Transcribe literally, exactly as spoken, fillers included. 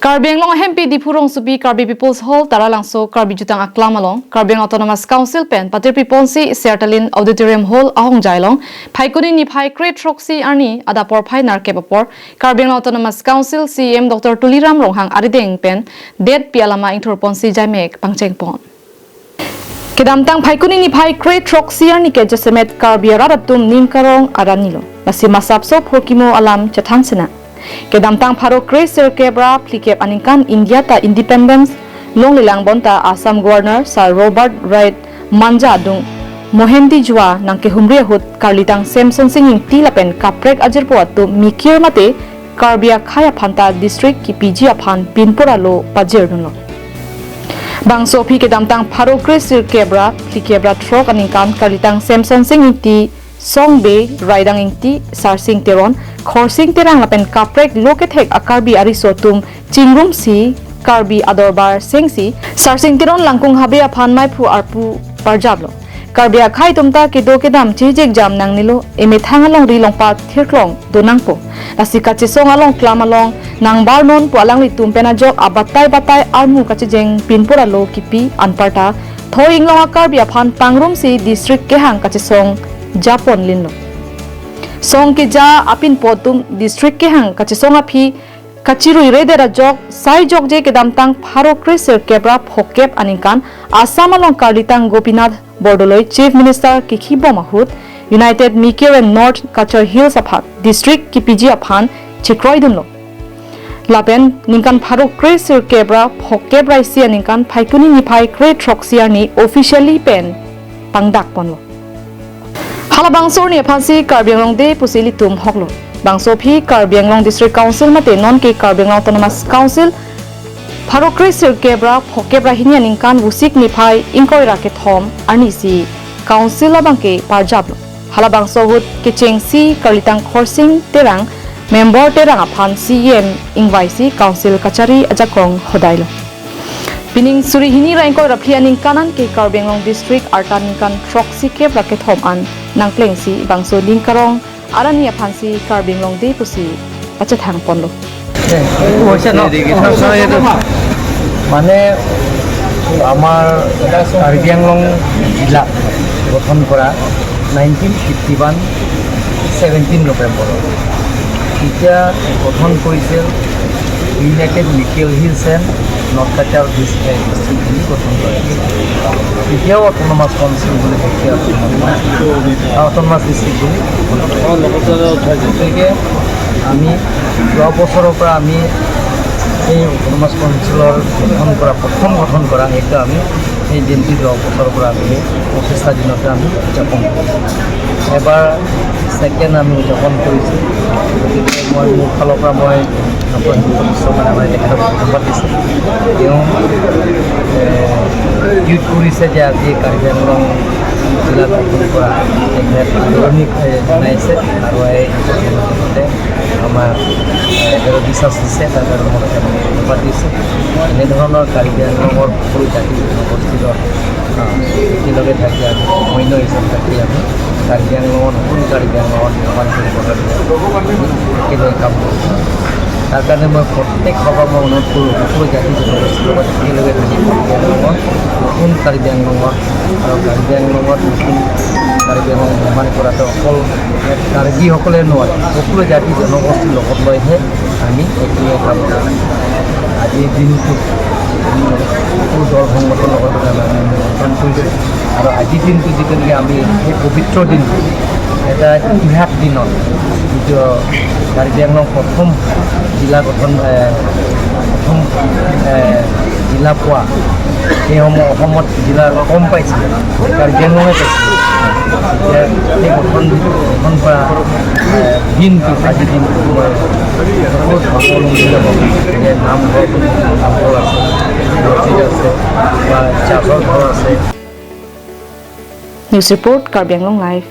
Karbi Anglong ahempi Diphu rongsopi Karbi People's Hall, Taralangso, Karbi Jutang Aklam along Karbi Anglong Autonomous Council pen patirpi ponsi Sertalin Auditorium Hall ahongjai along Phaikuni niphai kre-throksi arni adap porphai nerkep apor Karbi Anglong Autonomous Council C E M Doctor Tuliram Ronghang arideng pen detpi alama ingthur ponsi jaimek pangcheng pon. Kedamtang Phaikuni niphai kre-throksi arni ke jasemet Karbi arat atum ning karong arni lo. Lasi masapso phurkimo alam chethan sina. Kedamtang pharo kre-sirkep ra phlikep aningkan India ta independence longlelang bonta Assam Governor Sir Robert Wright Manja adung Mohenjo-daro nangkehumri ahut karlitang Semson Sing Ingti lapen kaprek ajirpo atum mikir mate Karbi akhei aphan ta district kipiji aphan pinpur alo pajirdunlo. Bangso aphi kedamtang pharo kre-sirkep ra phlikep ra throk aningkan karlitang Semson Sing Ingti, Songbe, Raidang Ingti, Sarsing Teron, Khorsing Terang lapen kaprek lo kethek a-Karbi ariso atum chingrumsi Karbi adorbar sengsi Sarsing Teron langkung habe aphan maiphu arpu parjaplo. Karbi akhei atum ta kedo kedam chejek jam nangnelo, emethang alongri longpat thirklong donangpo. Lasi kachesong along klam along nangbarnon pu alanglitum pen ajok abatai batai armu kachejeng pinpur alo kipi anparta Thoi Inglong a-Karbi aphan pangrumsi district kehang kachesong japon linlo. Song keja apinpo atum district kehang kachesong aphi kachirui redet ajok sai jokje kedamtang pharo kre-sirkep ra phokep aningkan Assam along karlitang Gopinath Bordoloi Chief Minister kikhibom ahut United Mikir and North Cachar Hills aphan district kipiji aphan chekroidunlo. Lapen ningkan pharo kre-sirkep ra phokep ra isi aningkan Phaikuni niphai kre-throksi arni officially pen pangdak ponlo. Halabangso arni aphansi Karbi Anglong Day pusi ilitum hoklo. Bangso aphi Karbi Anglong District Council mate nonke Karbi Anglong Autonomous Council pharo kre-sirkep ra phokep ra hini aningkan Vosik niphai ingkoi ra kethom arnisi Council abangke parjaplo. Halabangso ahut kechengsi karlitang Khorsing Terang, Member Terang aphan C E M ingvaisi Council kachari ajakong hodailo. Pining suri hini ra ingkoi ra phli aningkan an ke Karbi Anglong District arta ningkan throksikep ra kethom an nangplengsi bangso ning karong arni aphansi Karbi Anglong Day pusi pachethang ponlo. মানে আমাৰ কাৰ্বি আংলং জিলা গঠন কৰা nineteen fifty one seventeen নৱেম্বৰত। তেতিয়া গঠন কৰিছিল united Mikir hills and north Cachar district বুলি গঠন কৰা হৈছিল। তেতিয়াও অট'নমাছ কাউন্সিল বুলি, তেতিয়া অট'নমাছ ডিষ্ট্ৰিক্ট বুলি গঠন কৰা হৈছিল। গতিকে আমি যোৱা বছৰৰ পৰা আমি এই অট'নমাছ কাউন্সিলৰ গঠন কৰা, প্ৰথম গঠন কৰা সেইটো আমি এই দিনটি যোৱা বছৰৰ পৰা আমি পঁচিছটা দিনতে আমি উদযাপন কৰোঁ। এবাৰ ছেকেণ্ড আমি উদযাপন কৰিছোঁ। গতিকে মই মোৰ ফালৰ পৰা মই ডক্টৰ হিমন্ত বিশ্ব শৰ্মাই আমাৰ তেখেতক ধন্যবাদ দিছোঁ। তেওঁ এ, টুইট কৰিছে যে আজি কাৰ্বি আংলং জিলা গঠন কৰা তেখেত আদৰণি, এ, জনাইছে আৰু এই আমাৰ এ, তেওঁ বিশ্বাস দিছে, তাৰ কাৰণে মই তেখেতক ধন্যবাদ দিছোঁ। এনেধৰণৰ কাৰ্বি আংলঙৰ সকলো জাতি জনগোষ্ঠীৰ একেলগে থাকি আমি সমন্বয় হিচাপে থাকি আমি কাৰ্বি আংলঙত নতুন কাৰ্বি আংলঙত নিৰ্মাণ কৰিবৰ কাৰণে আমি একেলগে কাম কৰিছোঁ। তাৰ কাৰণে মই প্ৰত্যেক সভাত মই অনুৰোধ কৰোঁ, সকলো জাতি জনগোষ্ঠীৰ লগত একেলগে থাকি কাৰ্বি আংলঙত নতুন কাৰ্বি আংলঙত আৰু কাৰ্বি আংলঙত নতুন কাৰ্বি আংলং নিৰ্মাণ কৰাটো অকল কাৰ্বিসকলে নহয়, সকলো জাতি জনগোষ্ঠীৰ লগত লৈহে আমি একেলগে কাম কৰিম। আজিৰ দিনটো আমি সকলো দল সংগঠনৰ লগত আমি নিমন্ত্ৰণ কৰিছোঁ আৰু আজিৰ দিনটো যিটো নেকি আমি সেই পবিত্ৰ দিনটো, এটা ইতিহাস দিনত যিটো কাৰ্বি আংলং প্ৰথম জিলা গঠন, এ, প্ৰথম, এ, জিলা পোৱা, সেই সময় অসমত জিলা কম পাইছিলে, কাৰ্বি আংলঙে পাইছিলে। এতিয়া সেই গঠন, গঠন কৰা, এ, দিনটো, আজিৰ দিনটো মই বহুত ধৰ্মাৱলম্বী লোকক, গতিকে নামঘৰ, নামঘৰ আছে, মছজিদ আছে বা চাৰ্চৰ ঘৰ আছে। News report, Karbi Anglong Live.